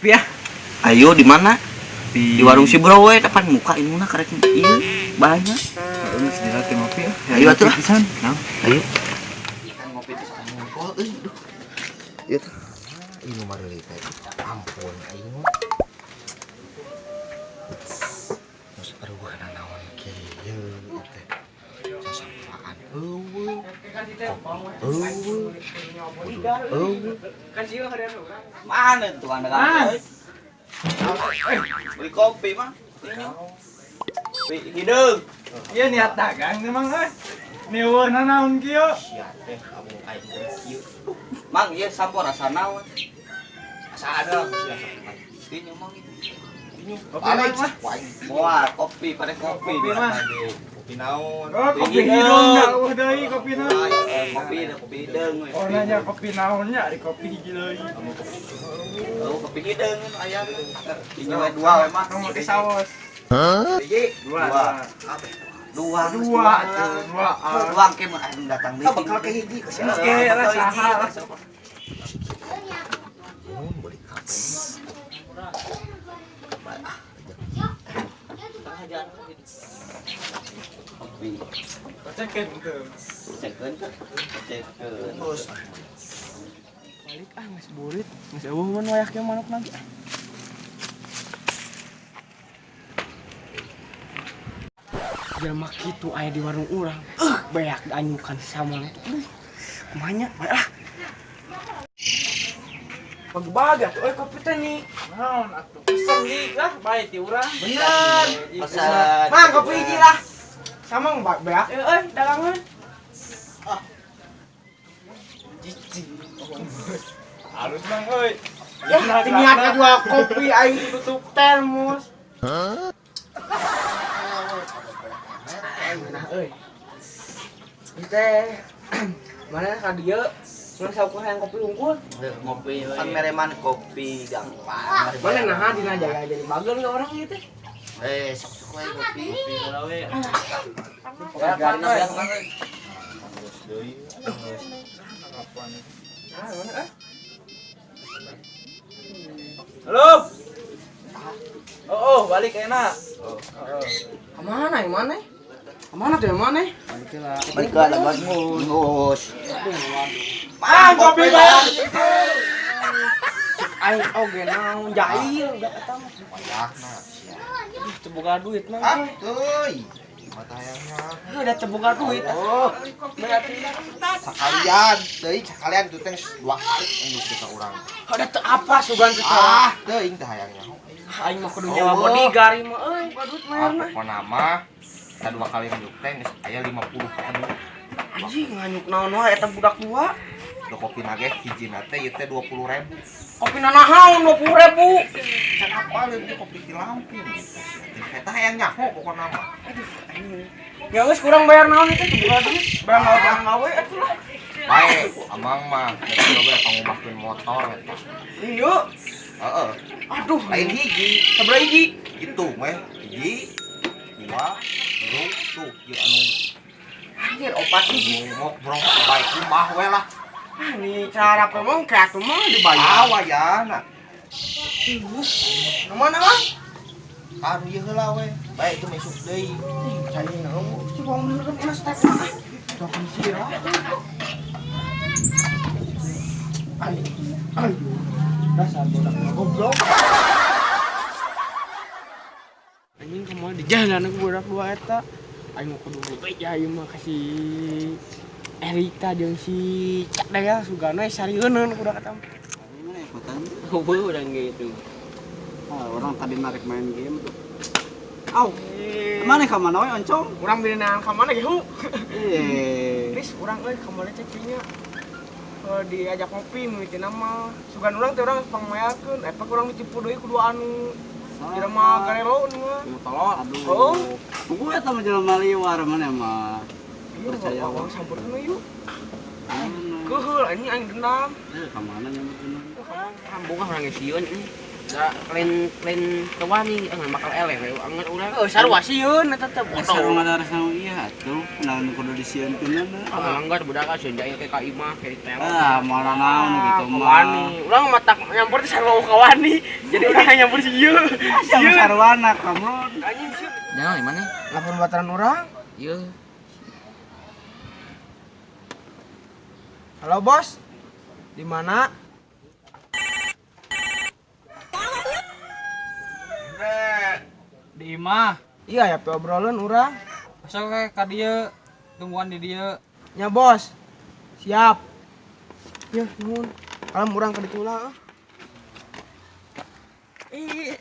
Ngopi ya. Ayo di mana? Di Di warung si Bro we, depan muka ini mah karek ieu banyak. Heeh, geus dilatih ngopi ya. Ayo atuh lah. Pisan. Nah. Ayo. Kan ngopi itu ngumpul euy, duh. Ieu teh. Ini mah teh. Ampun aing mah. Terus aduh naon kieu teh. Sasampaan eueuh. Eueuh. Eueuh. Mana tuh anda kan? Beli kopi mah. Kopi hideung. Iya niat dagang memang euy. Neueuna naon kieu? Sia teh kamu aing teh kieu. Mang ieu sampo rasa naon? Asa ada sia sok. Ini mang itu. Kopi mah. Moal kopi pada kopi. Kopi mah. Kopi naon? Oh, kopi hideung da eueuh deui kopina. Kopi kopi hideung we. Oh nanya kopi naonnya di kopi hiji deui. Oh, kopi hideung aya. Ini we dua we mah. Kamu make saos. Hiji, Dua. Dua. Dua tuh, dua. Dua ke mah anu datang deui. Bakal ke hiji ke sia. Oke, lah saha lah. Mun beli kafe. Ah, Kopi. Cekeun tuh. Cekeun tuh. Cekeun. Terus Balik ah geus burit, geus eueuh mun wayah kieu manuk lagi. Jelema kitu aya di warung urang. Beak dianyukan sama itu. Aduh, kumaha nya? Bae lah. Pagi-pagi atuh euy kopi teh nih. Naon atuh? Pesen di lah bae ti urang. Bener. Pesan. Mang kopi hiji lah. Sama beak euy dagangan. Halus mang euy. Ya, niat jual kopi aing tutup termos. Nah, euy. Ieu teh mana ka dieu mun saukur hayang kopi unggul. Ngopi kan mereman kopi gampang. Mana naha dina jaga jadi bagel ka orang ieu teh. Eh, sok-sok we kopi. Ya, Garina euy. beak mah, euy. Nah, mana eh? Halo. Oh, balik enak. Ka mana yang mana? Ka mana tuh yang mana? Balik ke ada bagus. Mang kopi bayar. Aing oge naon jahil udah eta mah. wayahna sia. Teu boga duit mah. Ah, euy. Mata hayangna. Udah teu boga duit. Oh, Berarti sekalian, teuing sekalian tuh teh dua kali nunjuk ka urang. udah teu apa sugan teh. Ah, teuing teh hayangnya. Aing mah kudu nyewa bodyguard ieu mah euy, boga duit mah Ah, pokona mah kita dua kali nunjuk teh geus aya 50 anu. Anjing nganyuk naon wae eta budak dua. Do kopi nage hijina teh ieu teh 20.000. Kopi nanahaon 20.000. Can apaleun teh kopi di Lampung. Eta hayang nyaho pokona mah. Aduh, anjing. Ya geus kurang bayar naon itu teu boga duit. Bayar gawe gawe atuh lah. Bae, amang mah geus coba pangubahkeun motor eta. Iya. Heeh. Aduh, Lain hiji, sabaraha hiji? gitu meh. Hiji, dua, tilu, tuh ieu anu Anjir, opat hiji. ngok brong bae kumaha we lah. Ah, ini cara pemong kayak atuh mah dibayar. Ah, wayahna. Nu mana mah? Anu ieu heula we. Bae itu mesuk deui. Cai naon? Si wong bener kena stek mah. Sok sia. Ayo, ayo. Dasar budak mah goblok. Anjing kumaha di jalan aku budak dua eta. Aing mah kudu beja ieu mah ka si Erika jeung si Cak Daya sugana sarieun budak eta. Mana ikutan? Heueuh urang gitu. Ah, orang tadi narik main game tuh. Au. Mana ka mana we oncom? Urang binaan ka mana ge hu? Eh. Ris, urang euy ka mana cepinya. Diajak ngopi mimiti nama. Sugan urang teh urang pangmayakeun, eta urang ditipu deui ku dua anu. Jelema garelo nu mah. Jelema tolol, aduh. Oh. Tunggu eta mah jelema liwar mana mah. Percaya wae. Sampeurkeun yuk. Mana? Keuheul anjing aing dendam. Eh, ka mana nyampeurkeun? Boga urang ge sieun euy. Da lain lain kewani enggak bakal eleh we anget urang. Eh, sarua sieun eta teh bodoh. Sarua harus nu ieu atuh. Naon kudu disieunkeunana. Ah, enggak budak sieun jaya ke ka imah ke ditelo. Ah, moal naon gitu mah. Kawani. Urang mah tak nyampur teh sarua kawani. Jadi urang nyampur si ieu. Siapa sarwana kamu? Anjing sieun. Jangan di mana? Lapor bataran urang. Ieu. Halo bos. Di mana? Di imah. Iya ya, pe obrolan urang. Sok we ka dieu, tungguan di dieu. Nya bos. Siap. Ya, nuhun. Alam urang ka ditu lah. Ih.